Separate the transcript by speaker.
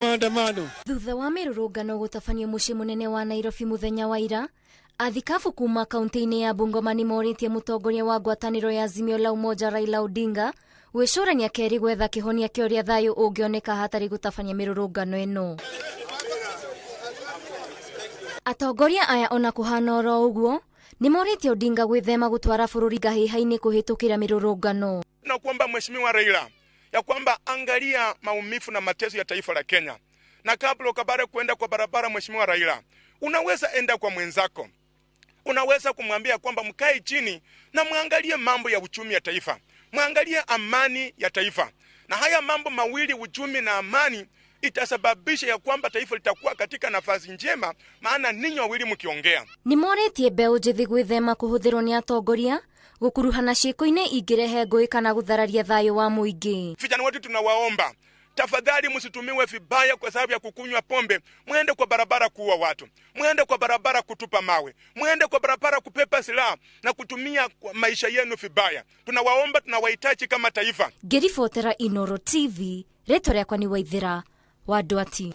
Speaker 1: Maandamano.
Speaker 2: Thutha wa mĩrũrũngano gũtabanio mũciĩ mũnene wa Nairobi mũthenya wa ira, athikabu kuma kaunti-inĩ ya Bungoma nĩ morĩtie mũtongoria wa ngwatanĩro ya Azimio la Umoja Raila Odinga gwĩcũrania kerĩ gwetha kĩhonia kĩa ũrĩa thayũ ũngĩoneka hatarĩ gũtabania mĩrũrũngano ĩno. Atongoria aya ona kũhana oro ũguo nĩ morĩtie Odinga gwĩthema gũtwara bũrũri ngahĩha-inĩ kũhĩtũkĩra mĩrũrũngano.
Speaker 3: Na kuomba Mheshimiwa Raila ya kwamba angalia maumivu na mateso ya taifa la Kenya, na kabla ukabare kwenda kwa barabara, Mheshimiwa Raila, unaweza enda kwa mwenzako, unaweza kumwambia kwamba mkae chini na mwangalie mambo ya uchumi ya taifa, mwangalie amani ya taifa, na haya mambo mawili, uchumi na amani, itasababisha ya kwamba taifa litakuwa katika nafasi njema, maana ninyi wawili mkiongea.
Speaker 2: Nĩ morĩtie mbeũ njĩthĩ gwĩthema kũhũthĩrwo nĩ atongoria gũkuruhana ciĩko-inĩ ingĩrehe ngũĩ kana gũthararia thayũ wa mũingĩ.
Speaker 3: Vijana wetu tunawaomba tafadhali, msitumiwe vibaya kwa sababu ya kukunywa pombe, mwende kwa barabara kuua watu, mwende kwa barabara kutupa mawe, mwende kwa barabara kupepa silaha na kutumia maisha yenu vibaya. Tunawaomba, tunawahitaji kama taifa.
Speaker 2: Ngĩribotera Inoro TV, rĩtwa rĩakwa nĩ Waithĩra wa Ndwati.